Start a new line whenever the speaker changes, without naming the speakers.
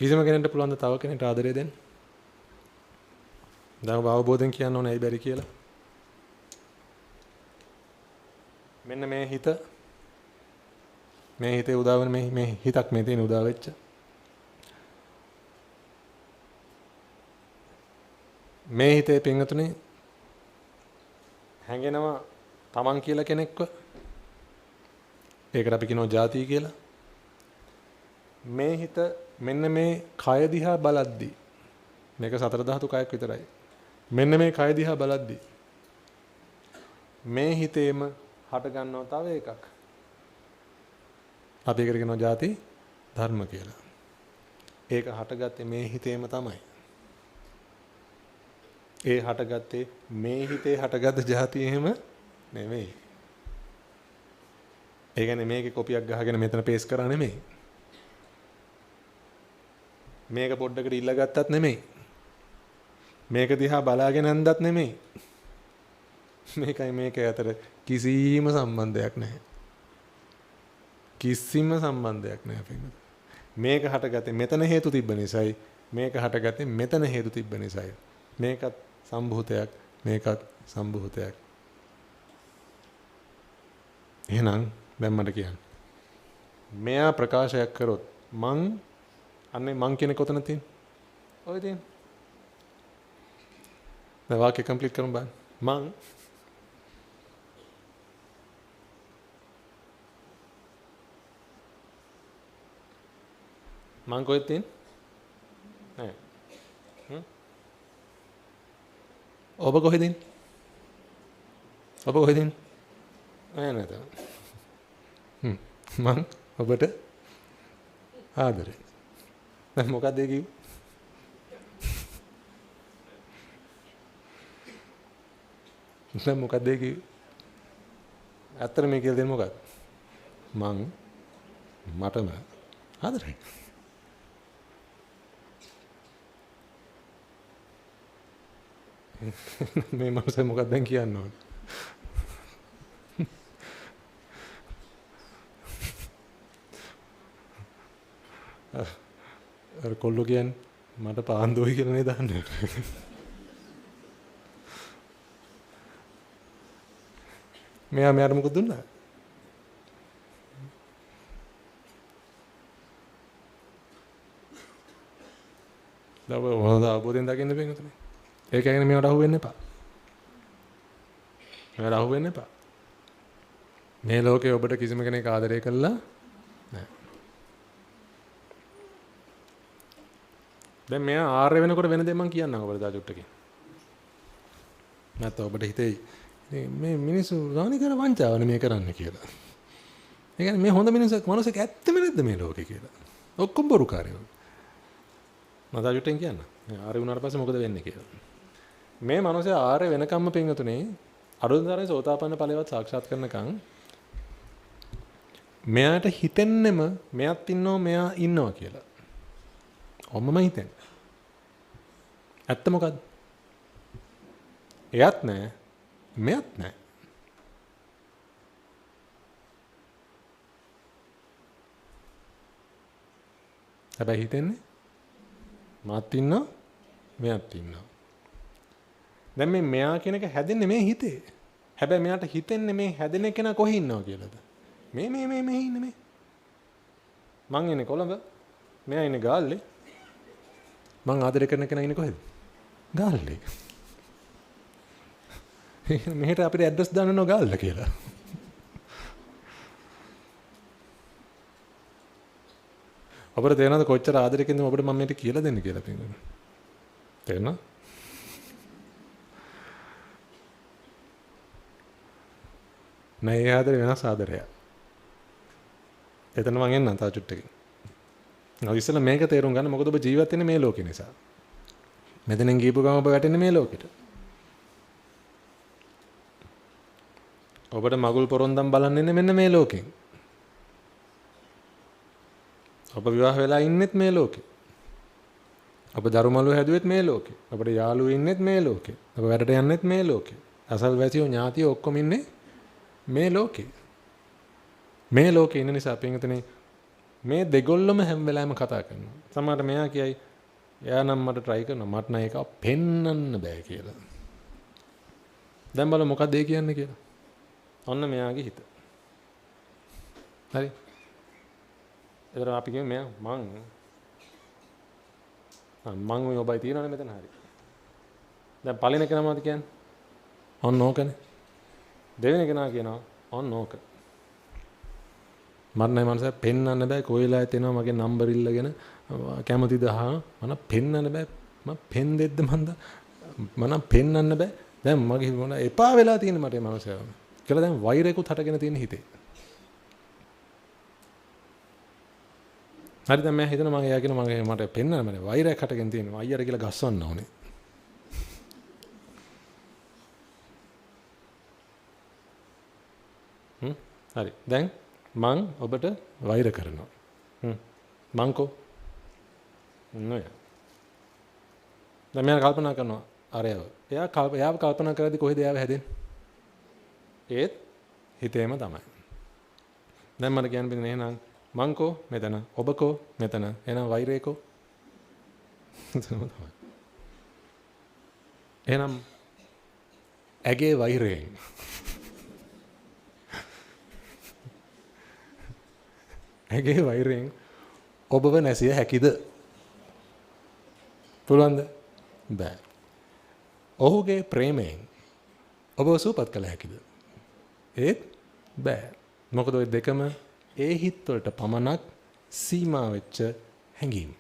කිසිම කෙනෙක්ට පුළුවන් ද තව කෙනෙක්ට ආදරය දෙන්න? දැන් ඔබ අවබෝධයෙන් කියන්න ඕනේ ඇයි බැරි කියලා. මෙන්න මේ හිත, මේ හිතේ උදා වෙන මේ හිතක් මේ තියෙන උදා වෙච්ච. මේ හිතේ පින්වතුනි හැඟෙනවා තමන් කියලා කෙනෙක්ව. ඒකට අපි කියනවා ජාතිය කියලා. මේ හිත මෙන්න මේ කය දිහා බලද්දි, මේක සතර ධාතු කයක් විතරයි. මෙන්න මේ කය දිහා බලද්දි මේ හිතේම හට ගන්නවා තව එකක්. අපි ඒකට කියනවා ජාති ධර්ම කියලා. ඒක හටගත්තේ මේ හිතේම තමයි. ඒ හටගත්තේ මේ හිතේ හටගත්ත ජාති එහෙම නෙමෙයි. ඒ කියන්නේ මේකේ කොපියක් ගහගෙන මෙතන පේස් කරා නෙමෙයි. මේක පොඩ්ඩකට ඉල්ල ගත්තත් නෙමෙයි. මේක දිහා බලාගෙන ඇන්දත් නෙමෙයි. මේකයි මේකයි අතර කිසිම සම්බන්ධයක් නැහැ. කිසිම සම්බන්ධයක් නැහැ පින්වතුනි. මේක හටගත්තේ මෙතන හේතු තිබ්බ නිසායි. මේක හටගත්තේ මෙතන හේතු තිබ්බ නිසායි. මේකත් සම්භූතයක්, මේකත් සම්භූතයක්. එහෙනම් දැන් මට කියන්න. මෙයා ප්‍රකාශයක් කරොත් මං අන්නේ මං කියන කොතන තියෙන්නේ? ඔය තියෙන්නේ. දැන් වාක්‍ය කම්ප්ලීට් කරමු බලන්න. මං මං කොහෙද තියෙන්නේ? නෑ. ඔබ කොහෙද ඉන්නේ? ඔබ කොහෙද ඉන්නේ? නෑ නේද? මං ඔබට ආදරේ. දැන් මොකක්ද ඒ කිව්වේ? දැන් මොකක්ද ඒ කිව්වේ? ඇත්තට මේ කියලා දෙන්නේ මොකක්ද? මං මටම ආදරේ. මේ මනුස්සයා මොකක්ද දැන් කියන්න ඕනේ? අර කොල්ලෝ කියන්නේ මට පාන් දොයි කියලා නේද අහන්නේ. මෙයා මෙයාට මොකද දුන්නා? දැන් ඔබ හොඳ අවබෝධයෙන් දකින්න බෑ. ඒක කියන්නේ මේවට අහු වෙන්න එපා. මේවට අහු වෙන්න එපා. මේ ලෝකේ ඔබට කිසිම කෙනෙක් ආදරය කළා නෑ. දැන් මෙයා ආර්ය වෙනකොට වෙන දේ මං කියන්නම් ඔබට දා චුට්ටකින්. නැත්නම් ඔබට හිතෙයි මේ මිනිස්සු රාණිකර වංචාවනේ මේ කරන්නේ කියලා. ඒ කියන්නේ මේ හොඳ මිනිස්සෙක් මනුස්සෙක් ඇත්තෙම නැද්ද මේ ලෝකේ කියලා. ඔක්කොම බොරුකාරයෝ. මම දා චුට්ටෙන් කියන්නම්. ආර්ය වුණාට පස්සේ මොකද වෙන්නේ කියලා. මේ මනුස්සයා ආර්ය වෙනකම්ම පින්වතුනේ අරුණතරේ සෝතාපන්න ඵලයවත් සාක්ෂාත් කරනකම් මෙයාට හිතෙන්නෙම මෙයත් ඉන්නවා මෙයා ඉන්නවා කියලා. ඔම්මම හිතෙන්නේ. ඇත්ත මොකද්ද? එයත් නෑ මෙයත් නෑ. හැබැයි හිතෙන්නේ මාත් ඉන්නවා මෙයත් ඉන්නවා. දැන් මේ මෙයා කියන එක හැදෙන්නේ මේ හිතේ. හැබැයි මෙයාට හිතෙන්නේ මේ හැදෙන කෙනා කොහේ ඉන්නවා කියලාද? මේ මේ මේ මේ ඉන්නේ මේ. මං ඉන්නේ කොළඹ. මෙයා ඉන්නේ ගාල්ලේ. මං ආදරය කරන කෙනා ඉන්නේ කොහෙද? ගාල්ලේ. මෙහෙට අපිට ඇඩ්‍රස් දාන්න ඕන ගාල්ල කියලා. ඔබට තේරෙනවද කොච්චර ආදරයකින්ද ඔබට මම මේක කියලා දෙන්නේ කියලා පින්වතුනි? තේරෙනවද? නෑ, ඒ ආදරේ වෙනස් ආදරයක්. එතන මං එන්නම් තව චුට්ටකින්. නෝ ඉස්සෙල්ලා මේක තේරුම් ගන්න, මොකද ඔබ ජීවත් වෙන්නේ මේ ලෝකේ නිසා. මෙතනින් ගිහපු ගම ඔබ වැටෙන්නේ මේ ලෝකෙට. ඔබට මගුල් පොරොන්දම් බලන්න එන්නේ මෙන්න මේ ලෝකෙන්. ඔබ විවාහ වෙලා ඉන්නෙත් මේ ලෝකේ. ඔබ දරුමලු හැදුවෙත් මේ ලෝකේ. ඔබට යාළුවෝ ඉන්නෙත් මේ ලෝකේ. ඔබ වැඩට යන්නෙත් මේ ලෝකේ. අසල්වැසියෝ ඥාතියෝ ඔක්කොම ඉන්නේ මේ ලෝකේ. මේ ලෝකේ ඉන්න නිසා පින්වතුනි මේ දෙගොල්ලම හැම වෙලාවෙම කතා කරනවා. සමහරට මෙයා කියයි එයා නම් මට try කරනවා, මට නම් ඒක පෙන්වන්න බෑ කියලා. දැන් බලමු මොකක්ද ඒ කියන්නේ කියලා. ඔන්න මෙයාගේ හිත. හරි. ඒතර අපි කියමු මෙයා මං මං ඔය ඔබයි තියෙනවනේ මෙතන. හරි. දැන් පළවෙනි කෙනා මොකද කියන්නේ? ඔන්න ඕකනේ. දෙවෙනි කෙනා කියනවා ඔන්න ඕක. මට නම් මනස පෙන්වන්න බෑ, කොයි වෙලාවෙත් එනවා මගේ නම්බර් ඉල්ලගෙන කැමතිද අහන, මම පෙන්වන්න බෑ, මම පෙන් දෙද්ද මන්ද මම නම් පෙන්වන්න බෑ. දැන් මගේ මොන එපා වෙලා තියෙන මට මේ මනුස්සයව කියලා දැන් වෛරයකුත් හටගෙන තියෙන හිතේ. හරි, දැන් මම හිතනවා මම එයා කියන මගේ මට පෙන්වන්න බෑ, වෛරයක් හටගෙන තියෙනවා අයියාට කියලා ගස්සවන්න ඕනේ. හරි, දැන් මං ඔබට වෛර කරනවා. මං කෝ නෑ. දැන් මෙයා කල්පනා කරනවා අරයව. එයා එයාව කල්පනා කරද්දි කොහෙද එයාව හැදෙන්නේ? ඒත් හිතේම තමයි. දැන් මට කියන්න බැහැ එහෙනම් මං කෝ මෙතන, ඔබ කෝ මෙතන, එහෙනම් වෛරය කෝ එතනම තමයි. එහෙනම් ඇගේ වෛරයෙන් ඇගේ වෛරයෙන් ඔබව නැසිය හැකිද? පුළුවන්ද? බෑ. ඔහුගේ ප්‍රේමයෙන් ඔබව සුවපත් කළ හැකිද? ඒත් බෑ. මොකද ඔය දෙකම ඒ හිත් වලට පමණක් සීමා වෙච්ච හැඟීම්.